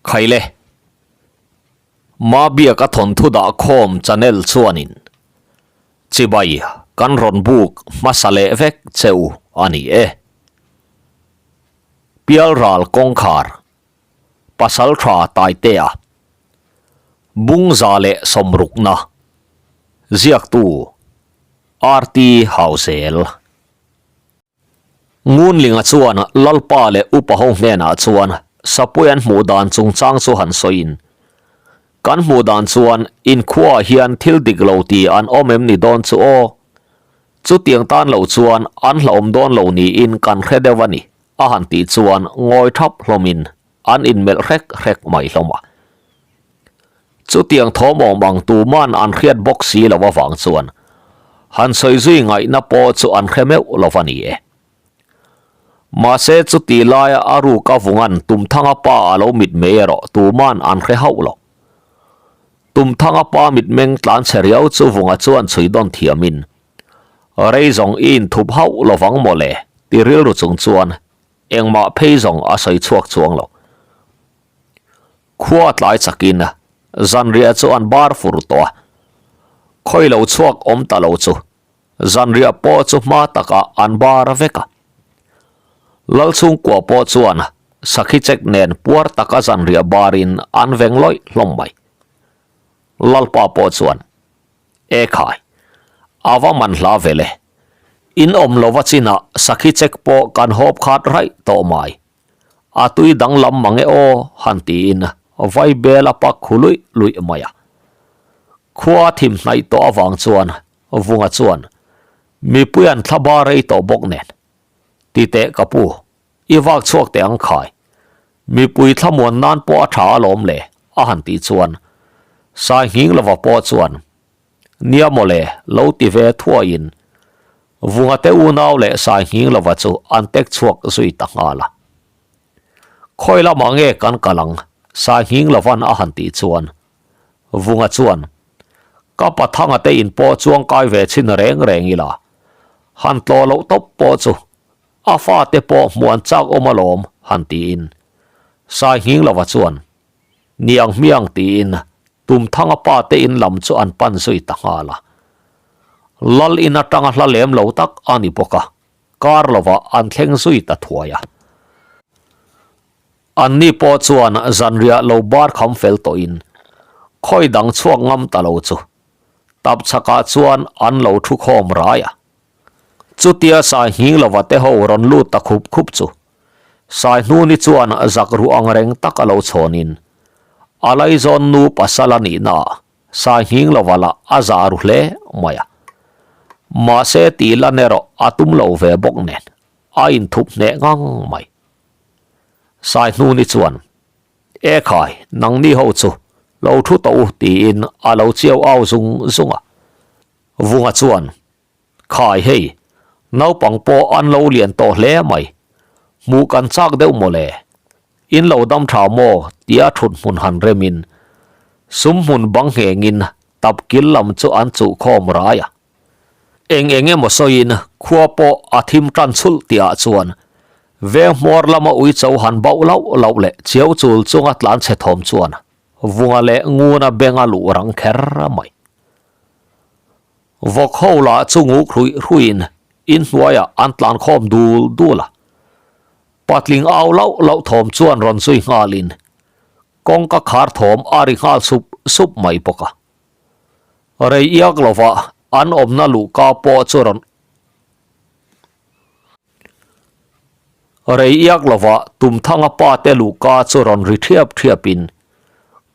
Khaile. Mabiaka thawnthu dah khawm channel chuanin chibai kan rawn buk hmasa leh vek che u a ni e. Pialral kawngkhar Pasaltha Taitea Bungza leh Sawmrukna Ziaktu RT Hauzel Ngunlinga chuan Lalpa leh Upa ho hnenah chuan Sapui an hmuh dan chungchang chu han sawiin, Kan hmuh dan chuan inkhuaah hian thil dik lo ti an awm em ni dawn chu aw? Chutiang tan lo chuan an hlauhawm dawn lo niin kan hre deuh a ni, a han tih chuan ngawi thap hlawmin an inmelh hrek hrek mai hlawm a. Chutiang thawm awm ang tuman an hriat bawk si lo avang chuan han sawi zui ngaihna pawh chu an hre meuh lo va ni e. Mahse chuti laia a ruk a vungan Tumthanga pa a lo mitmei erawh tuman an hre hauh lo. Tumthanga pa mitmeng tlan chhe riau chu vunga chuan chhui dawn thiamin, Rei zawng i inthup hauh lovang mawle ti rilru chung chuan engmah phei zawng a sawi chhuak chuang lo. Khua tlai chakin zanriah chu an bar fur tawh a, khawi lo chhuak awm ta lo chu zanriah pawh chu hma takah an bar vek a. Lalchhungkua pawh chuan sakhi chek nen puar taka zanriah barin an veng lawih hlawm mai. Lalpa pawh chuan, E khai, a va man hla ve le. In awm lova chinah sakhi chek pawh kan hawp khat raih tawh mai. A tui danglam mang e aw, han tiin vai bel a pak khu luih luih mai a. Khua thim hnaih tawh avang chuan Vunga chuan mipui an thla bar rei tawh bawk nen, Ti teh ka pu, i vak chhuak teh ang khai. Mipui thlamuan nan pawh a tha alawm le, a han tih chuan Sai nghing lova pawh chuan Nia mawle, lo ti ve thuaiin Vunga te unau leh Sai nghing lova chu an tek chhuak zui ta nghal a. Khawi lamah nge kan kal ang? Sai nghing lovan a han tih chuan Vunga chuan Ka Pathanga te in pawh chuang kai ve chhin reng reng ila, han tlawh loh tawp pawh chu a fate pawh hmuan chak awm alawm han tiin Sai nghing lova chuan Niang hmiang tiin Tumthanga pa te in lam chu an pan zui ta nghal a. Lal in atanga hla lem lo tak a ni bawk a, kar lovah an thleng zui ta thuai a. Anni pawh chuan zanriah lo bar kham fel tawhin khawi dang chhuak ngam ta lo chu tap chhakah chuan an lo thu khawm rai a. Chutia sai nghing lova te ho rawn lut ta khup khup chu Sai hnuni chuan zak ruh ang reng tak a lo chhawnin a laizawn nu pasal a nihna ah sai nghing lova lah a zah ru hle mai a. Mahse tih lan erawh a tum lo ve bawk nen a inthup hneh ngang mai. Sai hnuni chuan, E khai, nangni ho chu lo thu tawh u tiin a lo chiau au zung zung a. Vunga chuan, Khai hei, naupang pawh an lo lian tawh hle mai. Hmuh kan chak deuh mawle. In lo dam tha maw tia thut hmun han remin sum hmun bang nghengin tap kil lam chu an chuh khawm rai a. Eng eng emaw sawiin khua pawh a thim tan chhulh tihah chuan veng hmawr lama uicho han bauh lauh lauh leh chiau chul chunga tlan chhe thawm chuan Vunga leh Nguna benga luh rang kher mai. Vawk ho lah chu nguk hruih hruiin inhnuaiah an tlan khawm dul dul a. Patling au lauh lauh thawm chuan rawn zui nghalin kawngka khar thawm a ri nghal sup sup mai bawk a. Rei iak lova an awmna luhka pawh chu rawn Rei iak lova Tumthanga pa te luhka chu rawn ri thiap thiapin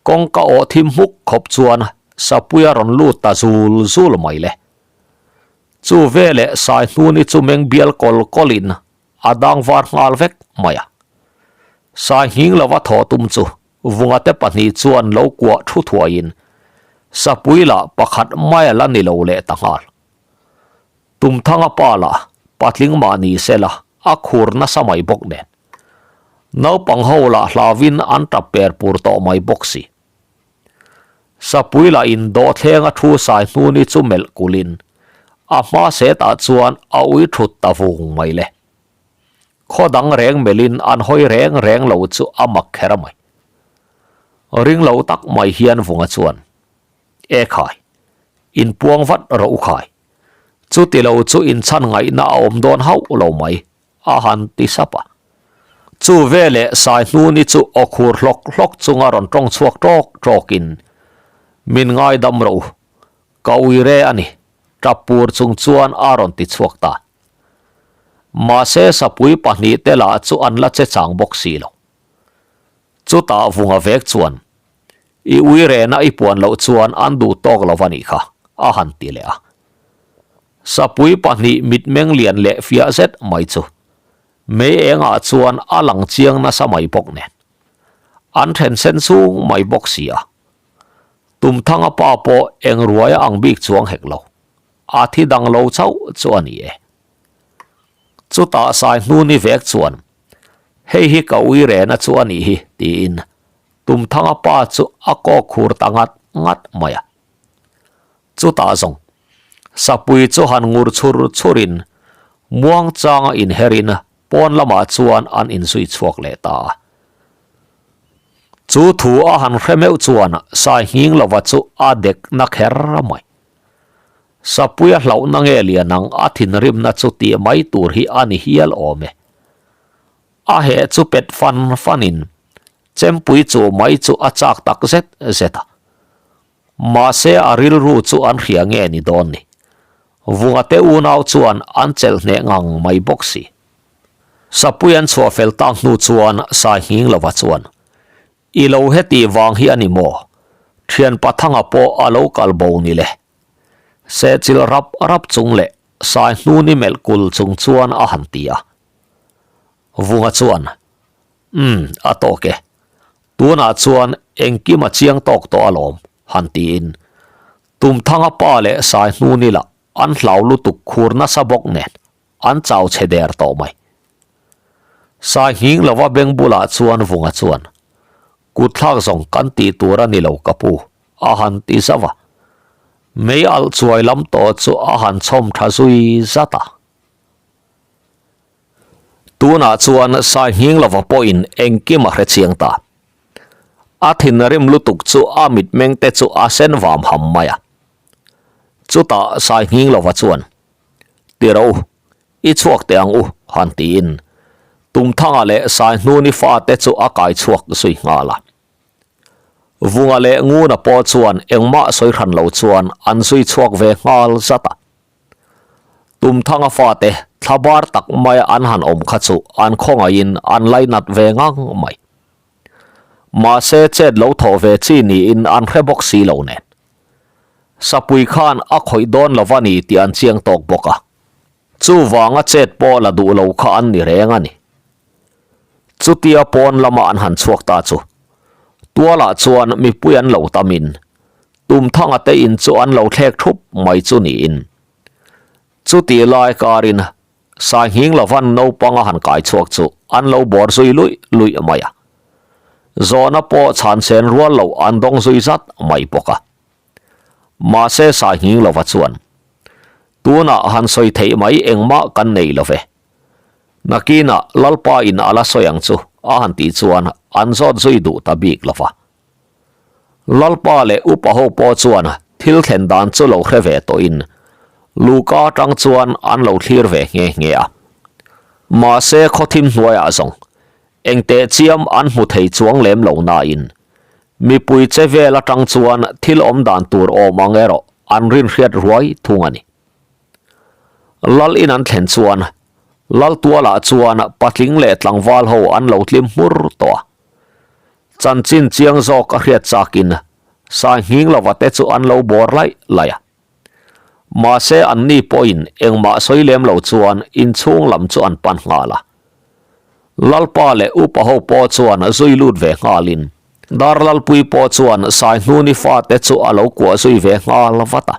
kawngka awh thim hmuk khawp chuan Sapuia rawn lut ta zul zul mai le. Chu veleh Saihnuni chu meng bial kawl kawlin a dang var nghal vek mai a. Sai nghing lova thaw tum chu Vunga te pahnih chuan lo kuah thu thuaiin Sapui lah pakhat mai a la ni lo leh ta nghal. Tumthanga pa lah patling mah ni se la a khur nasa mai bawk nen. Naupang ho lah hlauin an tap per pur tawh mai bawk si. Sapui lah in dawhthlenga thu sai hnuni chu melh kulhin a hma setah chuan a ui thut ta vung mai le. Khaw dang reng melhin an hawi reng reng lo chu a mak kher mai. Ring lo tak mai hian Vunga chuan, E khai, inpuang vat rawh u khai. Chuti lo chu inchhan ngaihna a awm dawn hauh lo mai, a han ti sap a. Chu veleh Saihnuni chu aw khur hlawk hlawk chunga rawn tawng chhuak tawk tawkin, Min ngaidam rawh u, ka ui re a ni, tap pur chung chuan a rawn ti chhuak ta. Mahse sapui pahnihte lah chu an la che chang bawk si lo. Chutah Vunga vek chuan, I ui rehna i puan loh chuan an duh tawk lo va nih kha, a han ti leh a. Sapui pahnih mitmeng lian leh fiah zet mai chu mei engah chuan a lang chiang nasa mai bawk nen. An then sen chung mai bawk si a. Tumthanga pa pawh eng ruai a ang bik chuang hek lo. A thi dang lo chauh chu a ni e. Chutah Saihnuni vek chuan, Hei hi ka ui rehna chu a nih hi, tiin Tumthanga pa chu a kawk khur ta ngat ngat mai a. Chutah zawng, Sapui chu han ngur chhur chhurin muangchanga inherin pawn lamah chuan an inzui chhuak leh ta a. Chu thu a han hre meuh chuan Sai nghing lova chu a dek na kher mai. Sapuia hlauhna nge lian ang a thinrimna chu tih mai tur hi a ni hial awm e. A heh chu pet fan fanin chempui chu mai chu a chak tak zet zet a. Mahse a rilru chu an hria nge ni dawn ni. Vunga te unau chuan an chelh hneh ngang mai bawk si. Sapui an chhuah fel tak hnu chuan Sai nghing lova chuan, I lo heti vang hi a ni maw? Thian Pathanga pawh a lo kal bo ni le. Sehchilh rap rap chung leh Sai hnuni melh kul chung chuan a han ti a. Vunga chuan, Umm, a tawk e. Tunah chuan engkim a chiang tawk tawh alawm, han tiin Tumthanga pa leh Sai hnuni lah an hlau lutuk khur nasa bawk nen an chau chhe der tawh mai. Sai nghing lova beng bulah chuan Vunga chuan, Kutthlak zawng kan tih tur a ni lo ka pu, a han ti zauh a. Mei alh chuai lam tawh chu a han chhawm tha zui zat a. Tunah chuan Sai nghing lova pawhin engkim a hre chiang ta. A thinrim lutuk chu a mitmeng te chu a sen vam ham mai a. Chutah Sai nghing lova chuan, Ti rawh u, i chhuak teh ang u, han tiin Tumthanga leh Saihnuni fate chu a kai chhuak zui nghal a. Vunga leh Nguna pawh chuan engmah sawi hran lo chuan an zui chhuak ve nghal zat a. Tumthanga fate thla bar tak maia an han awm kha chu an khawngaihin an lainat ve ngang mai. Mahse chet lo thawh ve chi niin an hre bawk si lo nen. Sapui khan a khawih dawn lo va ni tih an chiang tawk bawk a. Chuvanga chet pawh la duh lo kha an ni reng a ni. Chutia pawn lama an han chhuak ta chu tualah chuan mipui an lo tamin Tumthanga te in chu an lo thlek thup mai chu niin. Chutih lai karin Sainghing lovan naupang a han kai chhuak chu an lo bawr zui luih luih mai a. Zawhna pawh chhansen rual loh an dawng zui zat mai bawk a. Mahse Sainghing lova chuan, Tunah han sawi theih mai engmah kan nei lo ve. Nakinah Lalpa in a la sawi ang chu a han tih chuan an zawt zui duh ta bik lo va. Lalpa leh upa ho pawh chuan thil thlen dan chu lo hre ve tawhin Luka atang chuan an lo thlir ve nghe nghe a. Mahse khawthim hnuaiah zawng engteh chiam an hmu thei chuang lem lo nain mipui che vel atang chuan thil awm dan tur awm ang erawh an rinhriat ruai thung a ni. Lal in an thlen chuan Laltualah chuan patling leh tlangval ho an lo tlim hmur tawh a. Chanchin chiang zawk a hriat chakin Sai nghing lova te chu an lo bawr laih laih a. Mahse anni pawhin engmah sawi lem lo chuan inchhung lam chu an pan nghal a. Lalpa leh upa ho pawh chuan zui lut ve nghalin Darlalpui pawh chuan Saihnuni fate chu a lo kuah zui ve nghal vat a.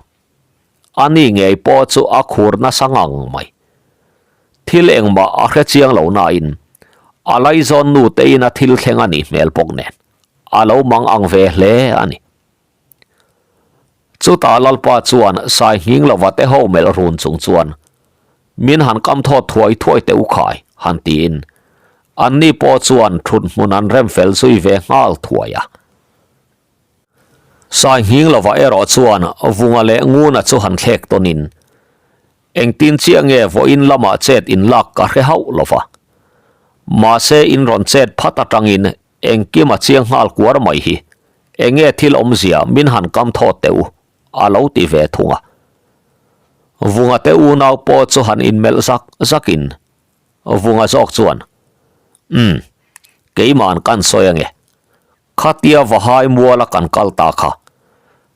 A ni ngei pawh chu a khur nasa ngang mai. Thil engmah a hre chiang lo nain a laizawn nu tein a thil thleng a nih hmel bawk nen a lo mang ang ve hle a ni. Chutah Lalpa chuan Sai nghing lova te ho melh run chung chuan min han kam thawt thuai thuai teh u khai han tiin anni pawh chuan thut hmun an rem fel zui ve nghal thuai a. Sai nghing lovah erawh chuan Vunga leh Nguna chu han thlek tawnin, Engtin chiah nge vawiin lamah chet in lak ka hre hauh lova. Mahse in rawn chet phat atangin engkim a chiang nghal kuar mai hi, enge thil awmzia min han kam thawt teh u, a lo ti ve thung a. Vunga te unau pawh chu han inmelh zak zakin Vunga zawk chuan, Umm, keima'n kan sawi ange. Khatia Vahai muala kan kal ta kha,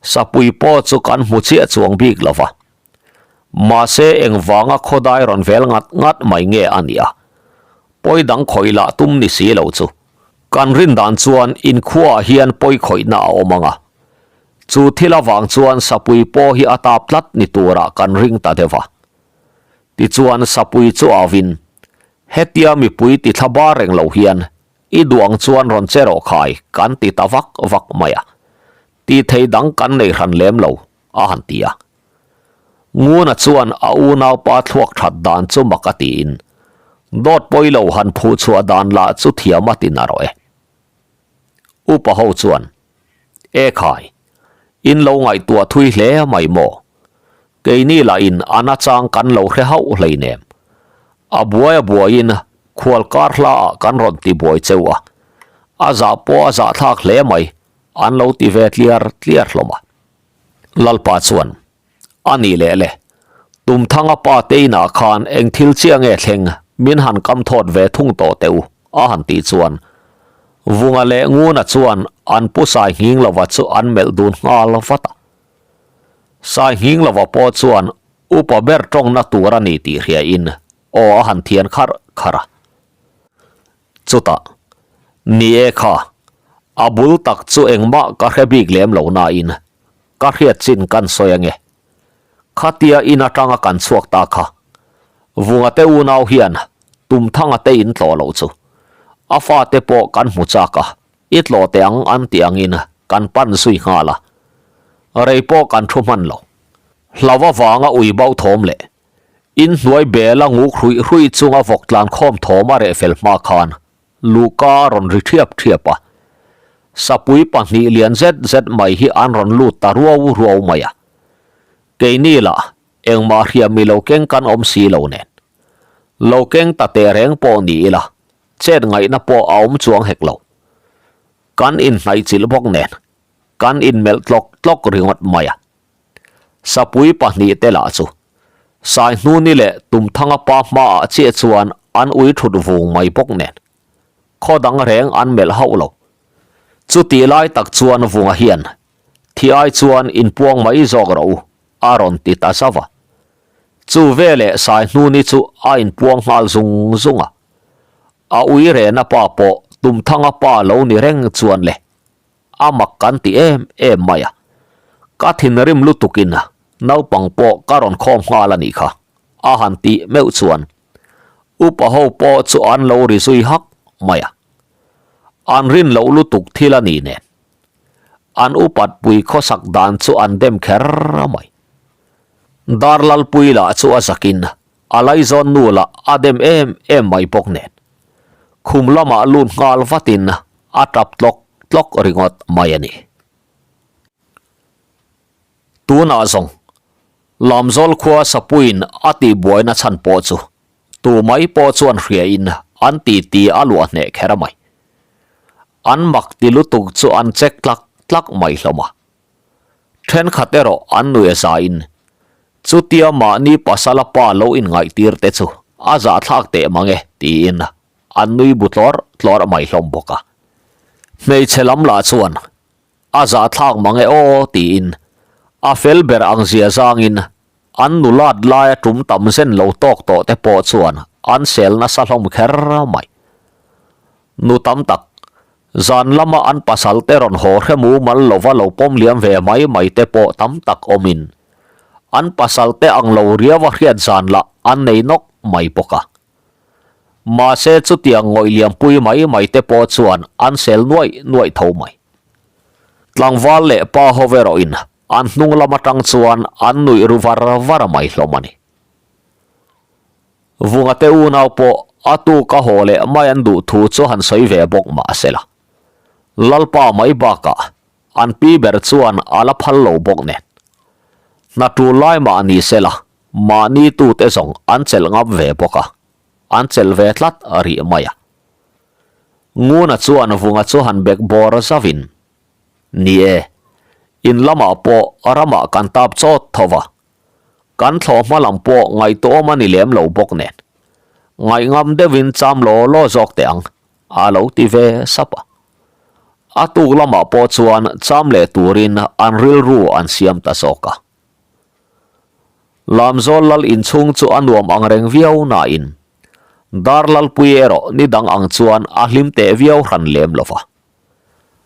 Sapui pawh chu kan hmu chiah chuang bik lo va. Mahse engvanga khawdai rawn vel ngat ngat mai nge a nia. Pawi dang khawih lah tum ni si lo chu. Kan rin dan chuan inkhuaah hian pawi khawihna a awm ang a. Chu thil avang chuan Sapui pawh hi a tap tlat ni turah kan ring ta deuh va. Tichuan Sapui chu au in, Hetia mipui ti thla bar reng lo hian i duh ang chuan rawn che rawh khai kan ti ta vak vak mai a, tih thei dang kan nei hran lem lo, a han ti a. Nguna chuan a unaupa thluak that dan chu mak a tiin, dawt pawi lo han phuh chhuah dan lah chu thiam a ti na rawh e. Upa ho chuan, E khai, in lo ngaihtuah thui hle mai maw? Keini lahin a nachang kan lo hre hauh hleinem. A buai a buaiin khual kar hlaah kan rawn ti buai cheu a, a zah pawh a zahthlak hle mai, an lo ti ve tliar tliar hlawm a. Lalpa chuan, A nih leh le, Tumthanga pa te inah khan eng thil chiah nge thleng min han kam thawt ve thung tawh teh u, a han tih chuan Vunga leh Nguna chuan an pu Sai Nghinglova chu an melh dun nghal vat a. Sai Nghinglova pawh chuan upa ber tawngna tur a ni tih hriain aw a han thian kharh kharh a. Chutah, Ni e kha, a bul tak chu engmah ka hre bik lem lo nain ka hriat chin kan sawi ange. Khatia in atanga kan chhuak ta kha, Vunga te unau hian Tumthanga te in tlawh loh chu a fate pawh kan hmu chak a, i tlawh teh ang an tih angin kan pan zui nghal a. Rei pawh kan thu hman lo. Hlau avanga ui bauh thawm leh in hnuai bela nguk hruih hruih chunga vawk tlan khawm thawm a reh fel hma khan luhka a rawn ri thiap thiap a. Sapui pahnih lian zet zet mai hi an rawn lut ta ruau ruau mai a. Keini lah engmah hriam i lo keng kan awm si lo nen. Lo keng ta teh reng pawh ni ila chet ngaihna pawh a awm chuang hek lo. Kan inhnaihchilh bawk nen kan inmelh tlawk tlawk ringawt mai a. Sapui pahnih te lah chu Saihnuni leh Tumthanga pa hmaah chiah chuan an ui thut vung mai bawk nen khaw dang reng an melh hauh lo. Chutih lai tak chuan Vunga hian thi ai chuan inpuang mai zawk rawh u a rawn ti ta zauh a. Chu veleh Saihnuni chu a inpuang nghal zung zung a. A ui rehna pa pawh Tumthanga pa lo ni reng chuan le. A mak kan ti em em mai a, ka thinrim lutukin naupang pawh ka rawn khawm nghal a nih kha, a han tih meuh chuan upa ho pawh chu an lo ri zui hak mai a. An rin loh lutuk thil a ni nen, an upat pui khawsak dan chu an dem kher mai. Darlalpui lah chu a zakin a laizawn nu lah a dem em em mai bawk nen, khum lamah lut nghal vatin a tap tlawk tlawk ringawt mai a ni. Tunah zawng, Lamzawl khua Sapuiin a tihbuaina chhan pawh chu tu mai pawh chuan hriain an titi a luah hneh kher mai. An mak ti lutuk chu an check tlak tlak mai hlawm a. Thenkhat erawh an nuih a zain, Chutia mahni pasala pa lo inngaihtir te chu a zahthlak teh mang e, tiin an nui bu tlawr tlawr mai hlawm bawk a. Hmeichhe lam lah chuan, A zahthlak mang e aw, tiin a fel ber ang zia zangin an nulat laia tum tam zen lo tawk tawh te pawh chuan an sel nasa hlawm kher mai. Nu tam tak, zan lama an pasal te rawn haw hre mumal lova lo pawm liam ve mai mai te pawh tam tak awmin, an pasal te ang lo riau a hriat zan lah an nei nawk mai bawk a. Mahse chutiang ngawih liampui mai mai te pawh chuan an sel nuaih nuaih tho mai. Tlangval leh pa ho erawhin an hnung lam atang chuan an nuih ru var var mai hlawm a ni. Vunga te unau pawh a tuk a haw leh mai an duh thu chu han sawi ve bawk mah se la. Lalpa mai bakah. an pi ber chuan a la phal lo bawk nen. Hna tul lai mah ni se la, mahni tute zawng an chelh ngam ve bawk a, an chelh ve tlat rih mai a. Nguna chuan Vunga chu han bek bawr zauhin, Ni e, in lamah pawh ramah kan tap chawt tho va, Kan thlawh hma lam pawh ngaihtuahawm a ni lem lo bawk nen. Ngaihngam deuhin cham law law zawk teh ang, a lo ti ve sap a. A tuk lamah pawh chuan cham leh turin an rilru an siam ta zawk a. Lamzawl lal inchhung chu a nuam ang reng viau nain Darlalpui erawh ni dang ang chuan a hlim teh viau hran lem lo va.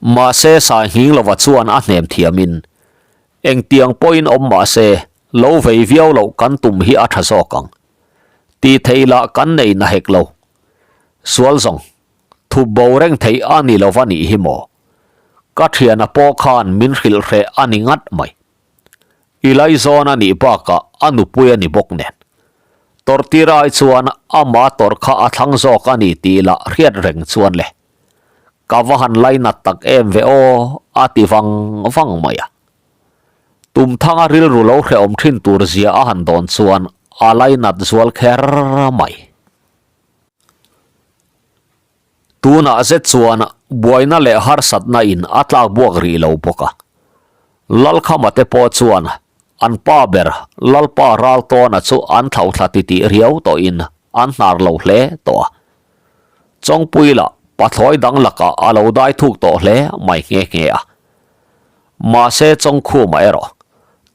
Mahse Sainghing lova chuan a hnem thiamin Engtiang pawhin awm mah se, lo vei viau loh kan tum hi a tha zawk ang. Tih theih lah kan nei na hek lo. Sual zawng, thup bo reng theih a ni lo va nih hi maw? Ka thiana pawh khan min hrilh hreh a ni ngat mai. I laizawn a nih bakah a nupui a ni bawk nen. Tawrhtir ai chuan ama tawrh kha a thlang zawk a ni tih lah hriat reng chuan le. Ka va han lainat tak em ve aw, a ti vang vang mai a. Tumthanga rilru lo hrehawm thin tur zia a han dawn chuan a lainat zual kher mai. Tunah zet chuan buaina leh harsatna in a tlak buak rih lo bawk a. Lalkhama te pawh chuan an pa ber Lalpa Raltawna chu an thlauthla titih riau tawhin an hnar lo hle tawh a. Chawngpui lah pathlawi dang lakah a lo dai thuk tawh hle mai nghe nghe a. Mahse Chawngkhuma erawh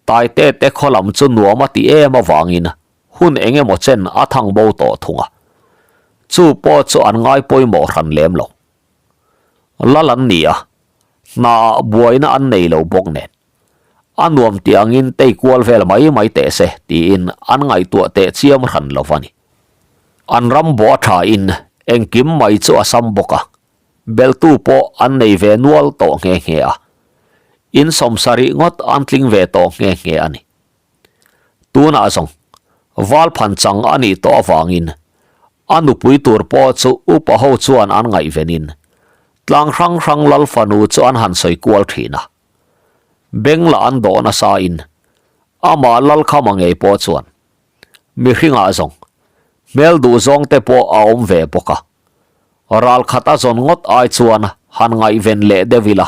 Taite te khaw lam chu nuam a ti em avangin hun eng emaw chen a thang bo tawh thung a. Chu pawh chu an ngai pawimawh hran lem lo. Lal an ni a, hnaah buaina an nei lo bawk nen. A nuam tih angin tei kual vel mai mai teh se tiin an ngaihtuah teh chiam hran lo va ni. An ram bawh a tha in engkim mai chu a sam bawk a, beltu pawh an nei ve nual tawh nghe nghe a. In sawmsarih ngawt an tling ve tawh nghe nghe a ni. Tunah zawng val phan chang a nih tawh avangin a nupui tur pawh chu upa ho chuan an ngaihvenin tlang hrang hrang lal fanu chu an han sawi kual thin a. Beng lah an dawh nasa in amah Lalkhama ngei pawh chuan mihringah zawng hmel duh zawng te pawh a awm ve bawk a, ral khat a zawn ngawt ai chuan han ngaihven leh deuh ila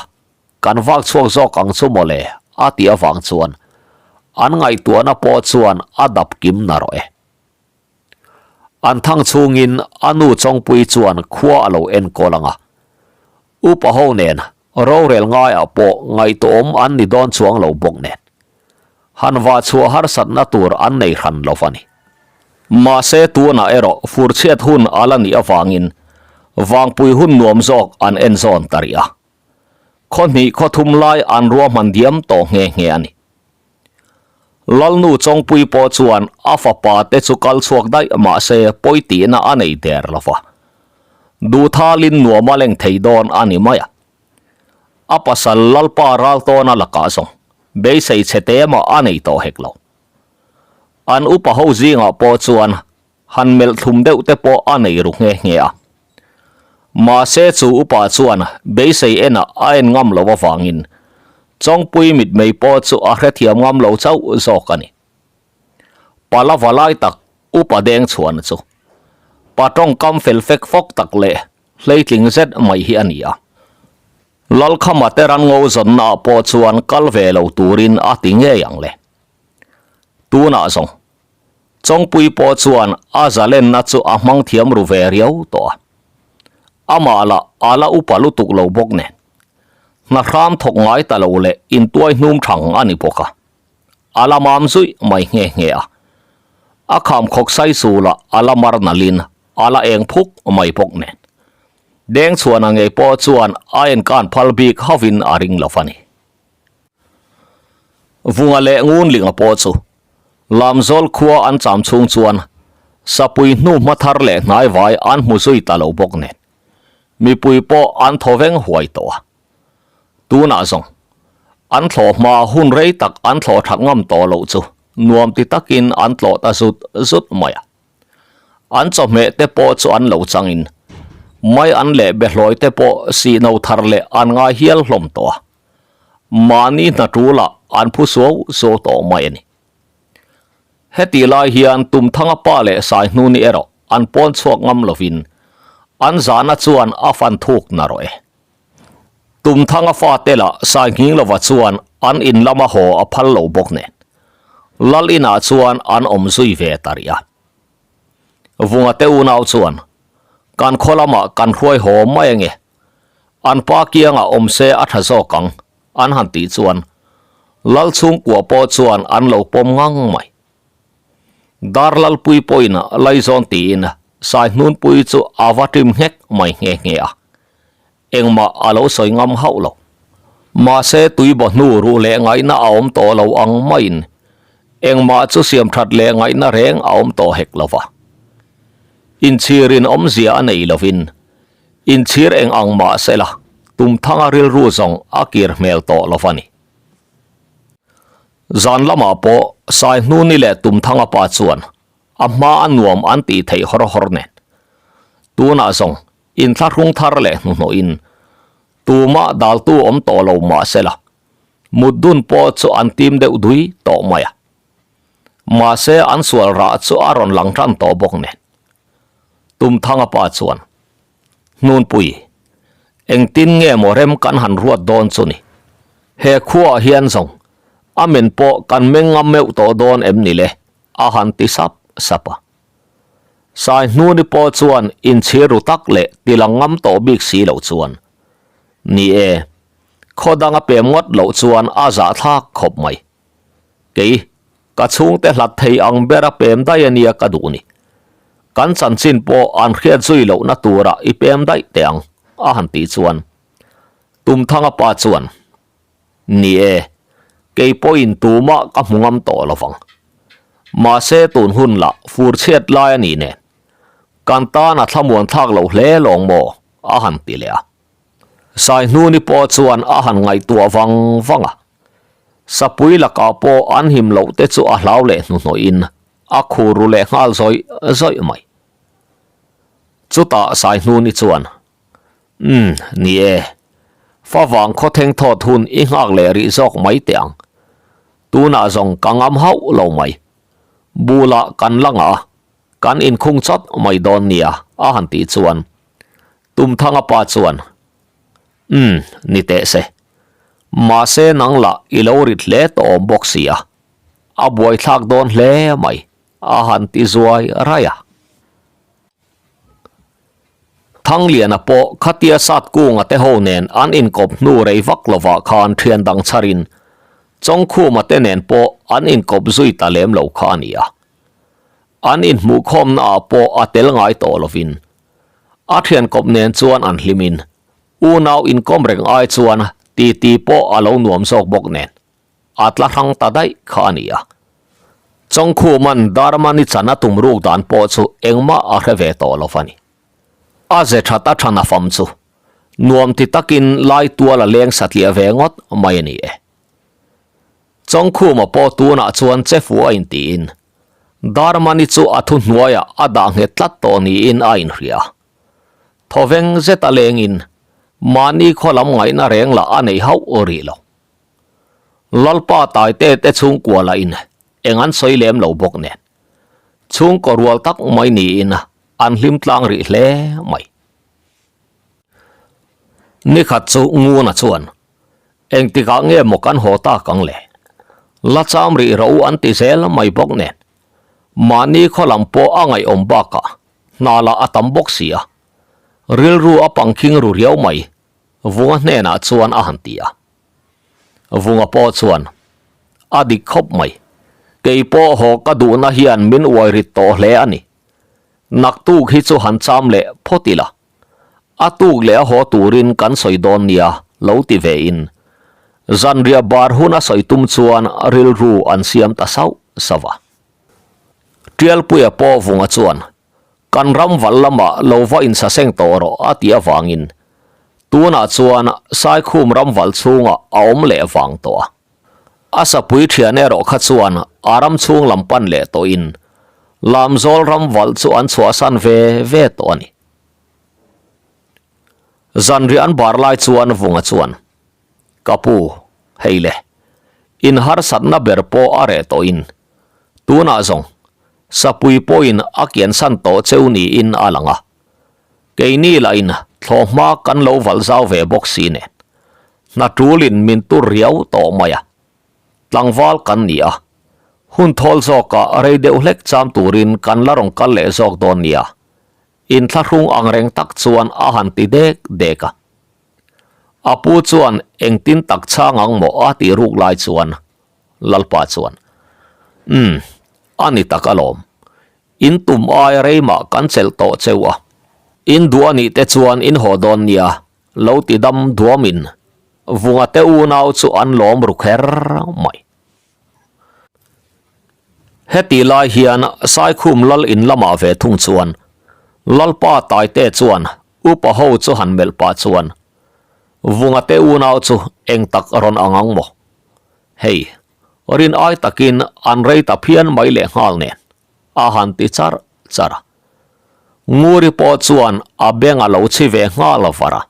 kan vak chhuak zawk ang chu mawle a tih avang chuan an ngaihtuahna pawh chuan a dap kim na rawh e. An thang chhungin a nu Chawngpui chuan khua a lo enkawl ang a, upa ho nen rorel ngaiah pawh ngaihtuahawm an ni dawn chuang lo bawk nen han vah chhuah harsatna tur an nei hran lo va ni. Mahse tunah erawh furchhiat hun a la nih avangin vangpui hun nuam zawk an en zawn ta rih a. Khaw hnih khaw thum lai an ruahman diam tawh nghe nghe a ni. Lalnu Chawngpui pawh chuan a fapa te chu kal chhuak daih mahse pawi tihna a nei der lo va. Duhthalin nuam a leng thei dawn a ni mai a. A pasal Lalpa Raltawna lakah zawng beisei chhe te mah a nei tawh hek lo. An upa ho zingah pawh chuan han melh thlum deuh te pawh a nei ru nghe nghe a. Mahse chu upa chuan beisei enah a en ngam lo avangin Chawngpui mitmei pawh chu a hrethiam ngam lo chauh zawk a ni. Pala va lai tak upa deng chhuan chu pa tawngkam fel fek fawk tak leh hleitling zet mai hi a ni a. Lalkhama te ran ngo zawnnaah pawh chuan kal ve lo turin a ti ngei ang le. Tunah zawng Chawngpui pawh chuan a zalenna chu a hmang thiam ru ve riau tawh a. Amah lah a la upa lutuk lo bawk nen. Hna hram thawk ngai ta lo leh intuai hnum thang a ni bawk a. A la mam zuih mai nghe nghe a. A kham khawk sai su lah a la mar nalhin a la eng phuk mai bawk nen. Dengchhuana ngei pawh chuan a enkan phal bik hauhin a ring lo va ni. Vunga leh Ngunlinga pawh chu Lamzawl khua an cham chhung chuan Sapui hnu hma thar leh hnaivai an hmu zui ta lo bawk nen mipui pawh an thaw veng huai tawh a. Tunah zawng an thlawh hma hun rei tak an thlawh that ngam tawh loh chu nuam ti takin an tlawh ta zut zut mai a. An chawhmeh te pawh chu an lo changin mai an leh behlawi te pawh sihno thar leh an ngai hial hlawm tawh a. Mahni hna ṭulah an phu suau suau tawh mai a ni. Hetih lai hian Tumthanga pa leh Saihnuni erawh an pawn chhuak ngam lovin an zahna chuan a fan thuk na rawh e. Tumthanga fate lah Sainghing lova chuan an in lama haw a phal lo bawk nen Lal inah chuan an awm zui ve ta rih a. Vunga te unau chuan kan khaw lamah kan hruai haw mai ange, an pa kiangah awm se a tha zawk ang an han tih chuan Lal chhungkua pawh chuan an lo pawm ngang mai. Darlalpui pawhin Laizawn tiin Saihnunpui chu a va ṭim nghek mai nghe nghe a, engmah a lo sawi ngam hauh lo. Mahse tuibaw hnu ruh leh ngaihna a awm tawh lo ang maiin engmah chu siam ṭhat leh ngaihna reng a awm tawh hek lo va. Inchhirin awmzia a nei lovin Inchhir eng ang mah sela, Tumthanga rilru zawng a kir hmel tawh lo va ni. Zan lamah pawh Saihnuni leh Tumthanga pa chuan a hma a nuam an tih theih hawr hawr nen. Tunah zawng inthlahrung thar leh hnuhnawhin tumah daltu awm tawh lo mah sela, mut dun pawh chu an tim deuh dui tawh mai a. Mahse an sual rah chu a rawn lang tan tawh bawk nen. Tumthanga pa chuan, Hnunpui, engtin nge maw rem kan han ruat dawn chu ni? He khuaah hian zawng a men pawh kan meng ngam meuh tawh dawn em ni le? a han ti sap sap a. Sai Hnuni pawh chuan inchhir ru tak leh ti lang ngam tawh bik si lo chuan, Ni e, khaw dang a pem ngawt loh chuan a zahthlak khawp mai. Kei, ka chhungte hlat thei ang bera pem daih a nia ka duh ni. Kan chanchin pawh an hriat zui lohna turah i pem daih teh ang, a han tih chuan Tumthanga pa chuan, Ni e, kei pawhin tumah ka hmu ngam tawh lo vang. Mahse tun hun lah fur chhiat lai a nih nen, kan tan a thlamuan thlak loh hle lawng maw? a han ti leh a. Saihnuni pawh chuan a han ngaihtuah vang vang a. Sapui lakah pawh an him loh te chu a hlau leh hnuhnawhin a khur ru leh nghal zawih zawih mai. Chutah Saihnuni chuan, Umm, ni e. Favang khawtheng thawt hun i nghak leh rih zawk mai teh ang. Tunah zawng ka ngam hauh lo mai. Bulah kan la ngah a, kan inkhung chawt mai dawn nia a han tih chuan Tumthanga pa chuan, Umm, ni teh se. Mahse nang lah i lo rit hle tawh awm bawk si a, a buaithlak dawn hle mai, a han ti zuai raih a. Thangliana pawh khatia Satkunga te ho nen an inkawp hnu rei vak lovah khan thian dang chharin Chawngkhuma te nen pawh an inkawp zui ta lem lo kha a ni a. An inhmuhkhawmnaah pawh a tel ngai tawh lovin A thian kawp nen chuan an hlimin unau inkawm reng ai chuan titi pawh a lo nuam zawk bawk nen a tla hrang ta daih kha a ni a. Chawngkhuman Darmani chan a tum ruk dan pawh chu engmah a hre ve tawh lo va ni. A ze that a than a fam chu nuam ti takin lai tual a leng satliah ve ngawt mai a ni e. Chawngkhuma pawh tunah chuan che fu a intiin Darmani chu a thu hnuaiah a dah nghet tlat tawh niin a inhria. Thawveng zet a lengin mahni khaw lam ngaihna reng lah a nei hauh rih lo. Lalpa Taite te chhungkua lahin eng an sawi lem lo bawk nen chhungkaw rual tak mai niin an hlim tlang rih hle mai. Nikhat chu Nguna chuan Engtikah nge maw kan haw tak ang le? La cham rih ro an ti zel mai bawk nen. Mahni khaw lam pawh a ngaihawm bakah hna lah a tam bawk si a. Rilru a pangkhing ru riau mai, Vunga hnenah chuan a han ti a. Vunga pawh chuan, A dik khawp mai. Kei pawh haw ka duhna hian min uai rit tawh hle a ni. Naktuk hi chu han cham leh phawt ila. A tuk leh a haw turin kan sawi dawn nia lo ti ve in zanriah bar hun a sawi tum chuan rilru an siam ta sauh sauh a. Tialpuia pawh vunga chuan kan ram val lamah lo va insaseng tawh rawh a tih avangin tunah chuan Saikhum ram val chhungah a awm leh vang tawh a. A sapui thian erawh kha chuan a ram chhung lam pan leh tawhin Lamzawl ram valh chu an chhuahsan ve ve tawh a ni. Zanriah an bar lai chuan Vunga chuan, Ka pu, Hei le, in harsatna ber pawh a reh tawhin, tunah zawng sapui pawhin a kiansan tawh cheu niin a lang a. Keini lahin thlawhhma kan lo valh zau ve bawk si nen, hna tulin min tur riau tawh mai a. Tlangval kan ni a, hun thawl zawkah rei deuh hlek cham turin kan la rawn kal leh zawk dawn nia, inthlahrung angreng tak chuan a han ti dek dek a. A pu chuan engtin tak chhang ang maw a tih ruk lai chuan Lalpa chuan, Umm, a ni tak alawm. In tum aia rei mah kan chelh tawh cheu a. In duh a nih te chuan in haw dawn nia, lo ti dam duamin Vunga te unau chu an lawm ru kher mai. Heti lai hian Saikhum lal in lamah ve thung chuan Lalpa Taite chuan Upa ho chu han melh pah chuan, Vunga te unau chu eng tak rawn ang ang maw? Hei, rin ai takin an rei ta phian mai leh nghal nen, a han ti char char a. Nguri pawh chuan a beng a lo chhi ve nghal var a.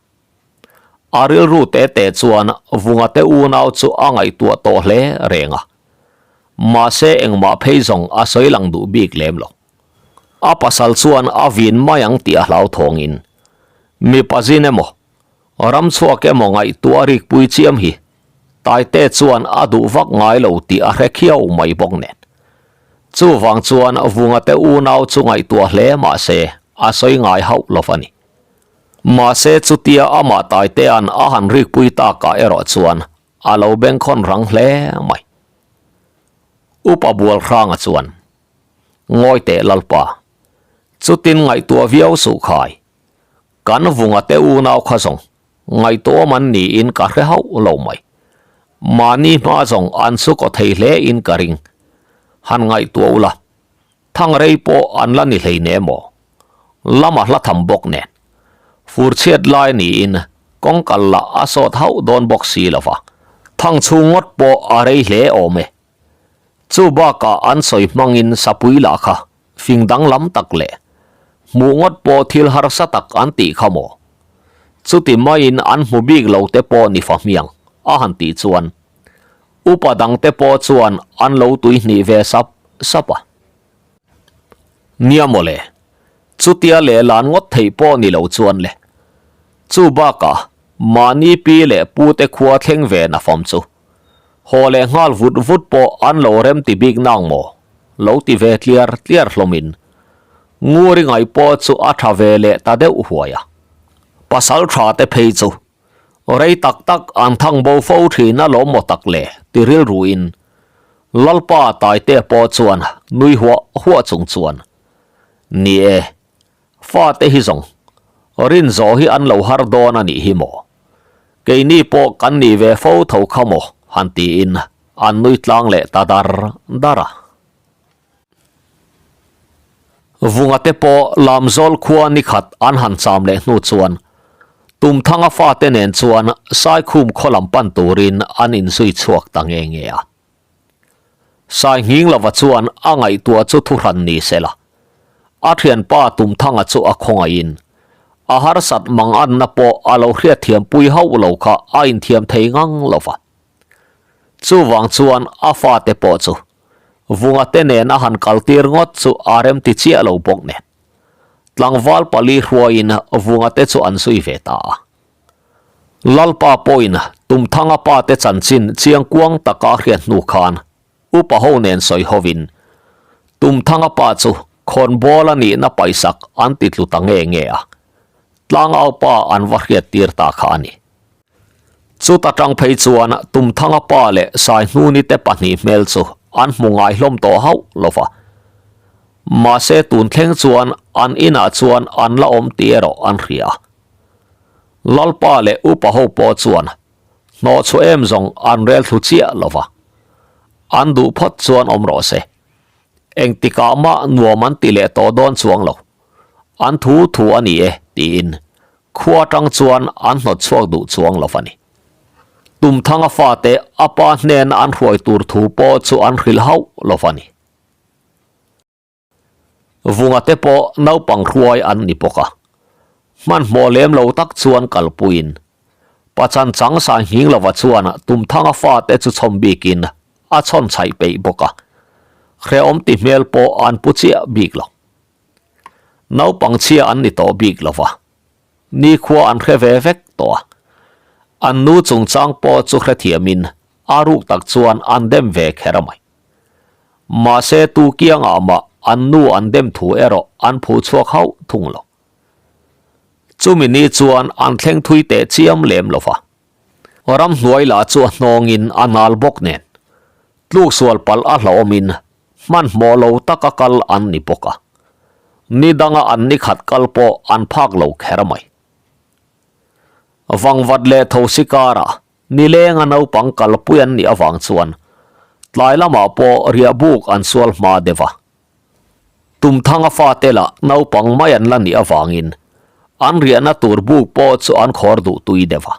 A rilru te te chuan Vunga te unau chu a ngaihtuah tawh hle reng a. Mahse engmah phei zawng a sawi lang duh bik lem lo. A pasal chuan a vin mai ang tih a hlauthawngin, Mipa zin emaw, ram chhuak emaw ngaihtuah rikpui chiam hi Taite chuan a duh vak ngai lo tih a hre khiau mai bawk nen. Chuvang chuan Vunga te unau chu ngaihtuah hle mah se a sawi ngai hauh lo a ni. Mahse chutia amah Taitea'n a han rikpui takah erawh chuan a lo bengkhawn rang hle mai. Upa Bualhranga chuan. Ngawi teh Lalpa, chutin ngaihtuah viau suh khai. Kan vunga te unau kha zawng ngaihtuahawm an niin ka hre hauh lo mai. Mahni hma zawng an chu kaw thei hle in ka ring. Han ngaihtuah ula, thang rei pawh an la ni hlei ne maw? Lama hla tham bawk nen. Fur chhiat lai niin kawng kal lah a sawt hauh dawn bawk si lova, thang chhung ngawt pawh a rei hle awm e. Chu bakah an sawi hmangin sapui lah kha fing danglam tak leh hmuh ngawt pawh thil harsa tak an tih kha maw? Chuti maiin an hmu bik lo te pawh ni fa hmiang a han tih chuan upa dang te pawh chuan an lo tuihnih ve sap sap a. Nia mawle, chutia lehlan ngawt theih pawh ni lo chuan le. Chu bakah mahni pi leh pu te khua thleng ve na fam chu Haw leh nghal vut vut pawh an lo rem ti bik nang maw? Lo ti ve tliar tliar hlawmin Nguri ngaih pawh chu a tha ve leh ta deuh huai a. Pasal tha te phei chu rei tak tak an thang bo fo thin a lawm maw tak le ti rilruin Lalpa Taitea pawh chuan nui huah huah chung chuan Ni e, Fate hi zawng rin zawh hi an lo har dawn a nih hi maw? Keini pawh kan nih ve fo tho kha maw? han tiin an nui tlang leh ta dar dar a. Vunga te pawh Lamzawl khua nikhat an han cham leh hnu chuan Tumthanga fate nen chuan Saikhum khaw lam pan turin an inzui chhuak ta nge nge a. Sai nghing lova chuan a ngaihtuah chu thuhran ni se la. A thianpa Tumthanga chu a khawngaihin a harsat mang anna pawh a lo hriatthiampui hauh lo kha a inthiam thei ngang lo va. Chuvang chuan a fate pawh chu Vunga te nen a han kaltir ngawt chu a remti chiah lo bawk nen. Tlangval pali hruaiin Vunga te chu an zui ve ta a. Lalpa pawhin Tumthanga pa te chanchin chiang kuang taka a hriat hnu khan upa ho nen sawi hovin Tumthanga pa chu khawnbawl a nihna paisak an ti tlu ta nge nge a, tlangau pa an va hriat tir ta kha a ni. Chuta tang phei chuan Tumthanga pa leh Saihnuni te pahnih hmel chu an hmu ngai hlawm tawh hauh lo va. Mahse tun thleng chuan an inah chuan an la awm tih erawh an hria a. Lalpa leh upa ho pawh chuan hnawh chhuah em zawng an rel thlu chiah lo va, an duh phawt chuan awm rawh se. Engtikah mah nuam an ti leh tawh dawn chuang lo. An thu thu a ni e tiin khua atang chuan an hnawt chhuak duh chuang lo va ni. Tumthanga fate a pa hnena an hruai tur thu pawh chu an hrilh hauh lo va ni. Vunga te pawh naupang hruai an ni bawk a, hmanhmawh lem lo tak chuan kalpuiin. Pachan chang sai nghing lova chuan Tumthanga fate chu chhawm bikin a chhawn chhaih peih bawk a, hrehawm ti hmel pawh an pu chiah bik lo. Naupang chhia an ni tawh bik lova, nikhua an hre ve vek tawh a. An nu chungchang pawh chu hrethiamin a ruk tak chuan an dem ve kher a mai. Mahse tu kiangah mah an nu an dem thu erawh an phuh chhuak hauh thung lo. Chumi ni chuan an thleng thui teh chiam lem lo va. Ramhnuai lah chu a hnawngin a nal bawk nen, tluk sual palh a hlauhawmin hmanhmawh lo taka kal an ni bawk a. Ni danga an ni khat kal pawh an phak lo kher mai. Vangvat leh thosi karah Nilenga naupang kalpui an nih avang chuan tlai lamah pawh riahbuk an sual hma deuh a. Tumthanga fate lah naupang mai an la nih avangin an riahna tur buk pawh chu an khawr duh tui deuh a.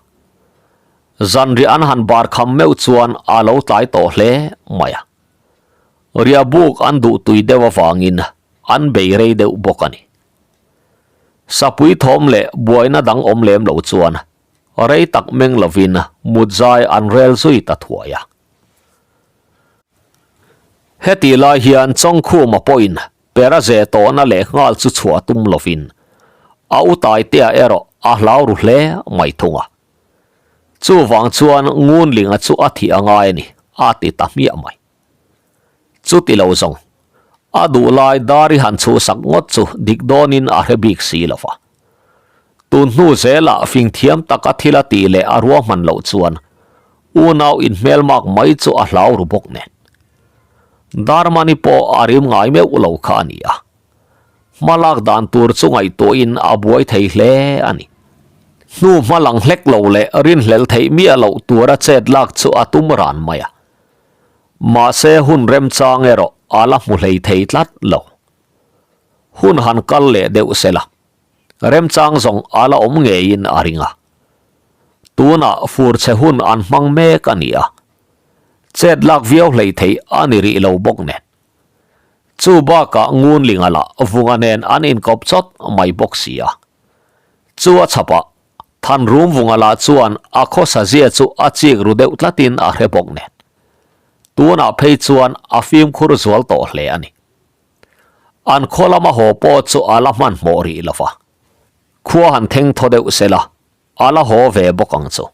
Zanriah an han bar kham meuh chuan a lo tlai tawh hle mai a. Riahbuk an duh tui deuh avangin an bei rei deuh bawk a ni. Sapui thawm leh buaina dang awm lem lo chuan Rei tak meng lovin mut zai an rel zui ta thuai a. Hetih lai hian Chawngkhuma pawhin pera ze tawhna leh nghal chu chhuah tum lovin a u Taitea erawh a hlau ru hle mai thung a. Chuvang chuan Ngunlinga chu a thih a ngai a ni, a ti ta hmiah mai. Chuti lo zawng, a duh lai dar i han chhuhsak ngawt chu dik dawnin a hre bik si lo va. Tun hnu zelah fing thiam taka thil a tih leh a ruahman loh chuan unau inhmelmak mai chu a hlau ru bawk nen. Darmani pawh a rim ngai meuh lo kha a ni a. Hmalak dan tur chu ngaihtuahin a buai thei hle a ni. Hnu hma lang hlek lo leh rinhlelh theih miah loh tura chet lak chu a tum ran mai a. Mahse hun remchang erawh a la hmu hlei thei tlat lo. Hun han kal leh deuh se la, remchang zawng a la awm ngeiin a ring a. Tunah fur chhe hun an hmang mek a ni a, chet lak viau hlei theih a ni rih lo bawk nen. Chu bakah Ngunlinga lah Vunga nen an inkawp chawt mai bawk si a. Chu a chhapah Thanrum Vunga lah chuan a khawsa zia chu a chik ru deuh tlatin a hre bawk nen. Tunah phei chuan a fimkhur zual tawh hle a ni. An khaw lama haw pawh chu a la hmanhmawh rih lo va, khua han theng thaw deuh se la, a la haw ve bawk ang chu.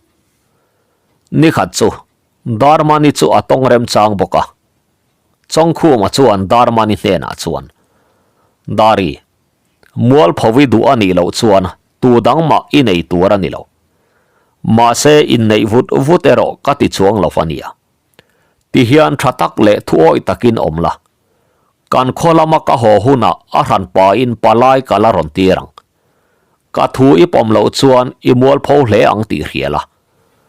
Nikhat chu Darmani chu a tawng remchang bawk a, Chawngkhuma chuan Darmani hnenah chuan, Dari, Mualphawi duh a nih loh chuan tu dang mah i nei tur a ni lo. Mahse inneih vut vut erawh ka ti chuang lo a nia. Ti hian tha tak leh thuawih takin awm la. Kan khaw lama ka haw hunah a hran pain palai ka la rawn tir ang. Ka thu i pawm loh chuan i mualpho hle ang tih hria la.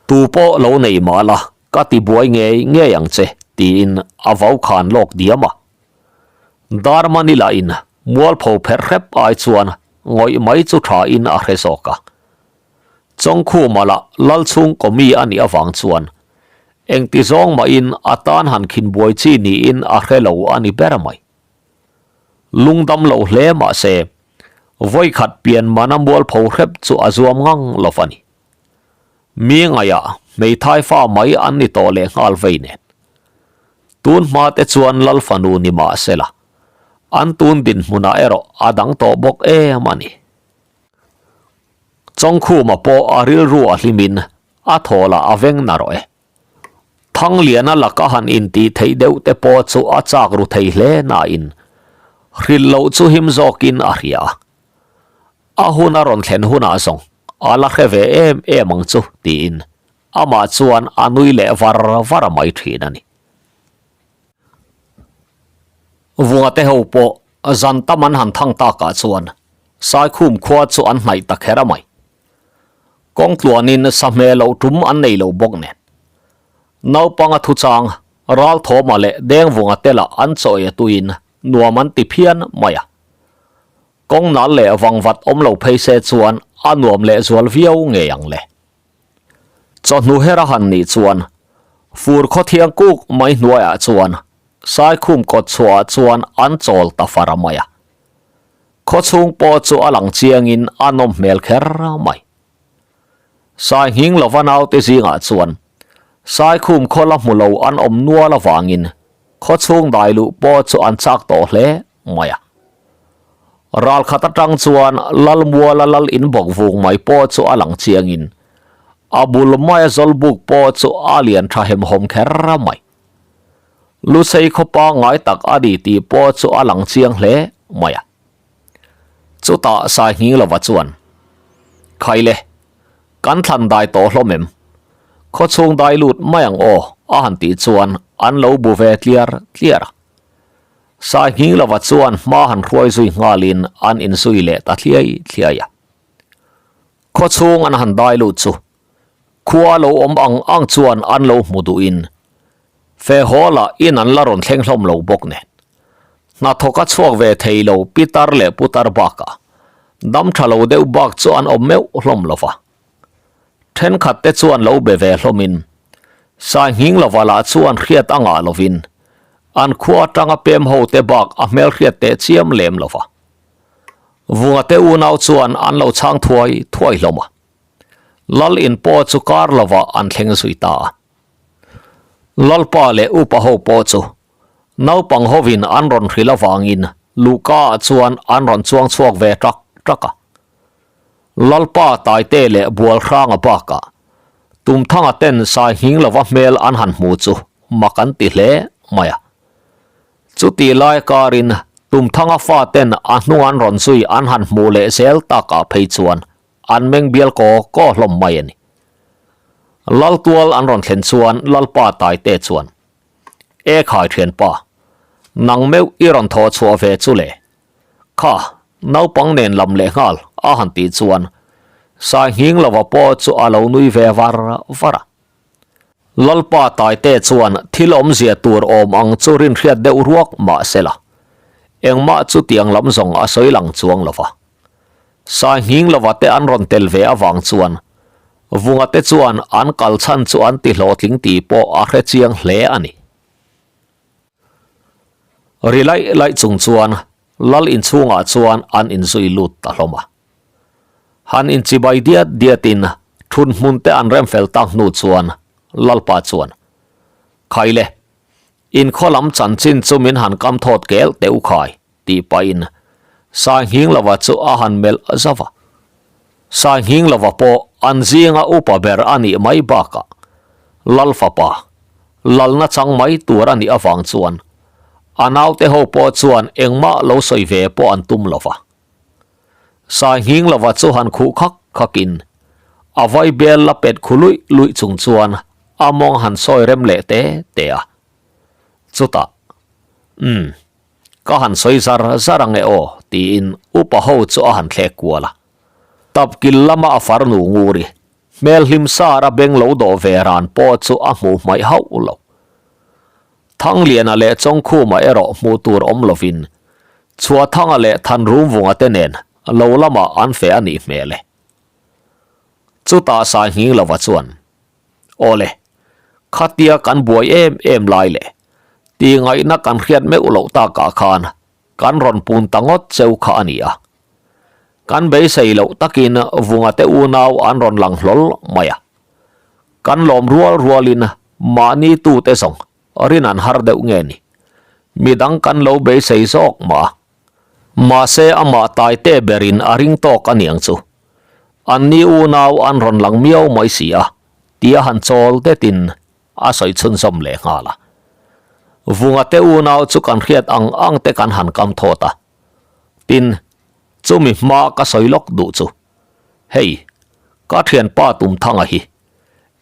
Tu pawh lo nei mah la ka ti buai ngei ngei ang che tiin a vau khan lawk diam a. Darmani lahin mualpho pherh hrep ai chuan ngawih mai chu thain a hre zawk a. Chawngkhuma lah Lalchhung kawmi a nih avang chuan engti zawng mahin a tan han khin buai chi niin a hre lo a ni ber mai. Lungdam lo hle mah se vawikhat pian mana mualpho hrep chu a zuam ngang lo a ni. Mi ngaihah hmeithai fa mai an ni tawh leh nghal vei nen. Tun hma te chuan Lal fanu ni mah se la, an tun dinhmunah erawh a dang tawh bawk em a ni. Chawngkhuma pawh a rilru a hlimin a thaw lah a veng na rawh e. Thangliana laka han intih theih deuh te pawh chu a chak ru thei hle nain hrilh loh chu him zawkin a hria a. A hun a rawn thlen hunah zawng a la hre ve em em ang chu tiin amah chuan a nui leh var var mai thin a ni. Vunga te ho pawh zan tam an han thang takah chuan Saikhum khua chu an hnaih ta kher a mai. Kawng tluanin sahme loh tum an nei lo bawk nen. Naupanga thuchang Ralthawma leh Dengvunga te lah an chawi a tuiin nuam an ti phian mai a. Kawng nal leh vangvat awm lo phei se chuan a nuam leh zual viau ngei ang le. Chawhnu her a han nih chuan fur khawthiang kuk mai hnuaiah chuan Saikhum kawt chhuahah chuan an chawl ta far a mai a. Khawchhung pawh chu a lang chiangin a nawm hmel kher mai. Sainghing lova naute zingah chuan Saikhum khaw la hmu lo an awm nual avangin khaw chhung dai luh pawh chu an chak tawh hle mai a. Ral khat atang chuan Lalmuala lal in bawk vung mai pawh chu a lang chiangin a bul maia zawlbuk pawh chu a lian tha hemhawm kher mai. Lusei khaw pangngai tak a ni tih pawh chu a lang chiang hle mai a. Chutah Sainghing lova chuan, Khaile, kan thlan dai tawh hlawm em? Khaw chhung dai lut mai ang aw a han tih chuan an lo bu ve tliar tliar a. Sainghing lova chuan hma han hruai zui nghalin an inzui leh ta thliai thliai a. Khaw chhung an han dai lut chu khua lo awm ang ang chuan an lo hmu duhin Fe haw lah in an la rawn thleng hlawm lo bawk nen. Hnathawk a chhuak ve thei lo pitar leh putar bakah dam tha lo deuh bak chu an awm meuh hlawm lo va. Thenkhat te chuan lo be ve hlawmin Sainghing lova lah chuan hriat a ngah lovin an khua atanga pem ho te bak a hmelhriat teh chiam lem lo va. Vunga te unau chuan an lo chhang thuai thuai hlawm a. Lal in pawh chu kar lovah an thleng zui ta a. Lalpa leh upa ho pawh chu naupang hovin an rawn hrilh avangin luhka ah chuan an rawn chuang chhuak ve ṭak ṭak a. Lalpa Taite leh Bualhranga bakah Tumthanga ten Sainghing lova hmel an han hmu chu mak an ti hle mai a. Chutih lai karin Tumthanga faten a hnung an rawn zui an han hmuh leh zel takah phei chuan an meng bial kaw kaw hlawm mai a ni. Laltual an rawn thlen chuan Lalpa Taite chuan, E khai thianpa, nang meuh i rawn thawh chhuah ve chu le. Kha, naupang nen lam leh nghal a han tih chuan Sainghing lova pawh chu a lo nui ve var var a. Lalpa Taite chuan thil awmzia tur awm ang chu rinhriat deuh ruak mah se la, engmah chu tiang lam zawng a sawi lang chuang lo va. Sainghing lova te an rawn tel ve avang chuan Vunga te chuan an kal chhan chu an ti hlawhtling tih pawh a hre chiang hle a ni. Ri laih laih chung chuan Lal inchhungah chuan an inzui lut ta hlawm a. Han inchibai diat diatin thun hmun te an rem fel tak hnu chuan Lalpa chuan, Khaile, inkhaw lam chanchin chu min han kam thawt kel teh u khai, tih pahin Sainghing lova chu a han melh zauh a. Sainghing lova pawh an zinga upa ber a nih mai bakah Lal fapa, lalna chang mai tur a nih avang chuan a naute ho pawh chuan engmah lo sawi ve pawh an tum lova. Sainghing lova chu han khuh khak khakin a vai bel la pet khu luih luih chung chuan a mawng han sawi rem leh te te a. Chutah, Umm, ka han sawi zar zar ang e aw, tiin upa ho chu a han thlek kual a. Tapkil lama a farnu nguri, hmel hlim sar a beng lo dawh ve ran pawh chu a hmuh hmaih hauh lo. Thangliana leh Chawngkhuma erawh hmuh tur awm lovin Chhuahthanga leh Thanrumvunga te nen lo lamah an feh a nih hmel e. Chutah Sainghing lova chuan, Awle, khatia kan buai em em lai leh tih ngaihna kan hriat meuh loh takah khan kan rawn pun ta ngawt cheu kha a ni a. Kan beisei loh takin Vunga te unau an rawn lang hlawl mai a. Kan lawm rual rualin mahni tute zawng rin an har deuh nge ni? Midang kan lo beisei zawk mah a. Mahse amah Taite berin a ring tawk a niang chu. Anni unau an rawn lang miau mai si a, tia han chawl detin a sawi chhunzawm leh nghal a. Vunga te unau chu kan hriat ang ang te kan han kam thawt a. Tin, chumi hma ka sawi lawk duh chu. Hei, ka thianpa Tumthanga hi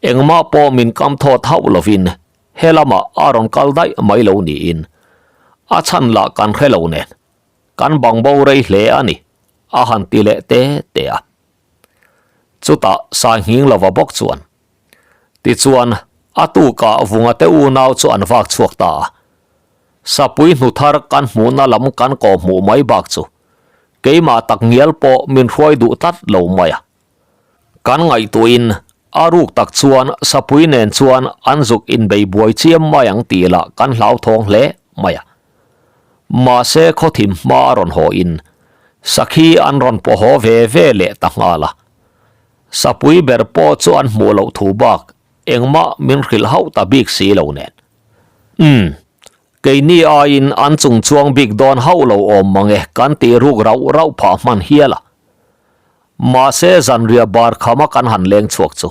engmah pawh min kam thawt hauh lovin he lamah a rawn kal daih mai lo niin a chhan lah kan hre lo nen kan bang bo rei hle a ni, a han ti leh te te a. Chutah Sainghing lova bawk chuan, Tichuan, a tukah Vunga te unau chu an vak chhuak ta a. Sapui hnu thar kan hmuhna lam kan kawh hmuh mai bak chu keimah tak ngial pawh min hruai duh tlat lo mai a. Kan ngaihtuahin a ruk tak chuan sapui nen chuan an zuk inbei buai chiam mai ang tih lah kan hlauthawng hle mai a. Mahse khawthim hma a rawn haw in sakhi an rawn pawh haw ve ve leh ta nghal a. Sapui ber pawh chu an hmuh loh thu bak engmah min hrilh hauh ta bik si lo nen. Umm, keini aiin an chung chuang bik dawn hauh lo awm mang e kan tih ruk rauh rauh phah hman hial a. Mahse zanriah bar khama kan han leng chhuak chu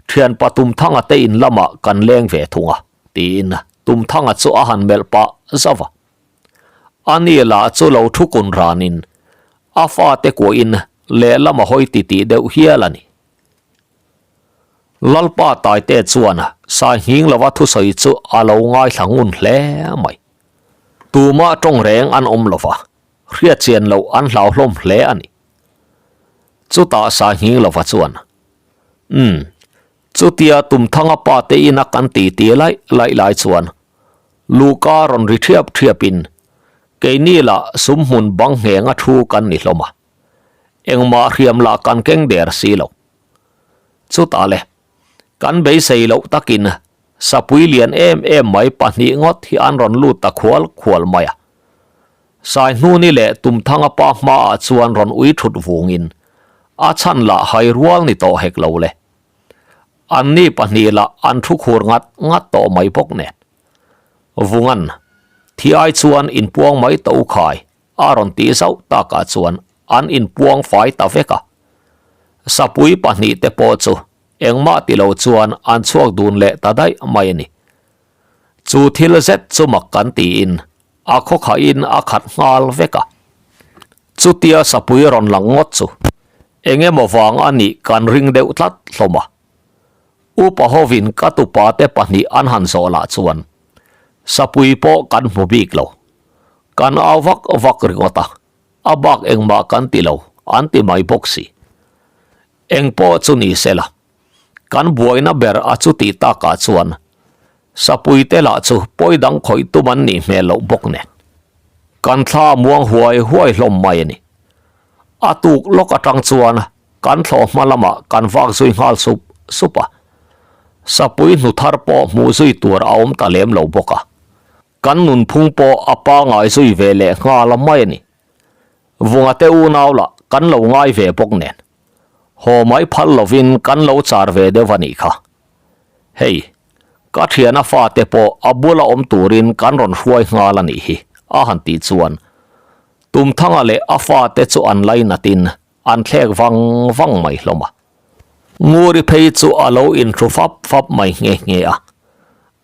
thianpa Tumthanga te in lamah kan leng ve thung a tiin Tumthanga chu a han melh pah zauh a. A ni lah chu lo thu kun ranin a fate kuahin lehlam a hawi titih deuh hial a ni. Lalpa Taite chuan Sainghing lova thusawi chu a lo ngaithla ngun hle mai. Tumah tawng reng an awm lova, hriatchian loh an hlauhlawm hle a ni. Chutah Sainghing lova chuan, Umm, chutia Tumthanga pa te ina kan titi laih laih lai chuan Luka rawn ri ṭhiap ṭhiapin keini lah sumhmun bang nghenga thu kan ni hlawm a, engmah hriam lah kan keng der si lo. Chutah le, kan beisei loh takin sapui lian em em mai pahnih ngawt hi an rawn lut ta khual khual mai a. Saihnuni leh Tumthanga pa hmaah chuan rawn ui thut vungin a chhan lah hai rual ni tawh hek lo le. Anni pahnih lah an thu khur ngat ngat tawh mai bawk nen. Vungan, thi ai chuan inpuang mai ta u khai a rawn tih zauh takah chuan an inpuang fai ta vek a. Sapui pahnih te pawh chu engmah ti lo chuan an chhuak dun leh ta daih mai a ni. Chu thil zet chu mak kan tiin a khawkhahin a khat nghal vek a. Chutia sapui rawn lang ngawt chu eng emaw vang a nih kan ring deuh tlat hlawm a. Upa hovin ka tupa te pahnih an han zawh lah chuan sapui pawh kan hmu bik lo. Kan au vak vak ringawt a, a bak engmah kan ti lo an ti mai bawk si. Eng pawh chu ni se la, kan buaina ber a chuti takah chuan sapui te lah chu pawi dang khawih tum an nih hmel loh bawk nen. Kan thla muang huai huai hlawm mai a ni. A tuk lawk atang chuan Kan thlawh hma lamah kan vak zui nghal sup sup a, sapui hnu thar pawh hmuh zui tur a awm ta lem lo bawk a, kan nunphung pawh a pangai zui ve leh nghal mai a ni. Vunga te unau lah kan lo ngai ve bawk nen, haw mai phal lovin kan lo char ve deuh a nih kha. Hei, ka thiana fate pawh a bula awm turin kan rawn hruai nghal a nih hi, a han tih chuan Tumthanga leh a fate chu an lainatin An thlek vang vang mai hlawm a. Nguri phei chu a lo inhru fap fap mai nghe nghe a.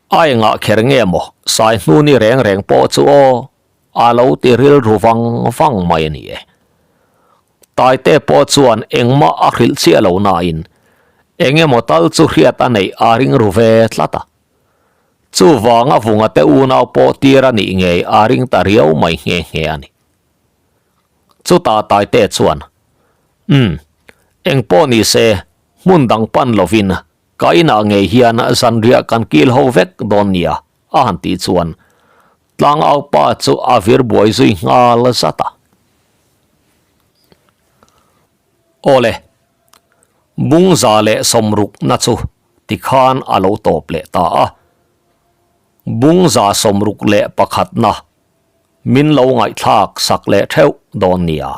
A engah kher nge maw sai hnuni reng reng pawh chu aw, a lo ti rilru vang vang mai a ni e. Taite pawh chuan engmah a hrilh chiah lo nain eng emaw tal chu hriat a neih a ring ru ve tlat a. Chuvanga vunga te unau pawh tir a nih ngei a ring ta riau mai nghe nghe a ni. Chutah Taite chuan, Umm, eng pawh ni se, hmun dang pan lovin ka inah ngei hian zanriah kan kil ho vek dawn nia, a han tih chuan tlangaupa chu a vir buai zui nghal zat a. Awle, Bungza leh sawmrukna chu tikhan a lo tawp leh ta a. Bungza 61na. Min lo ngaihthlak sak leh theuh dawn nia.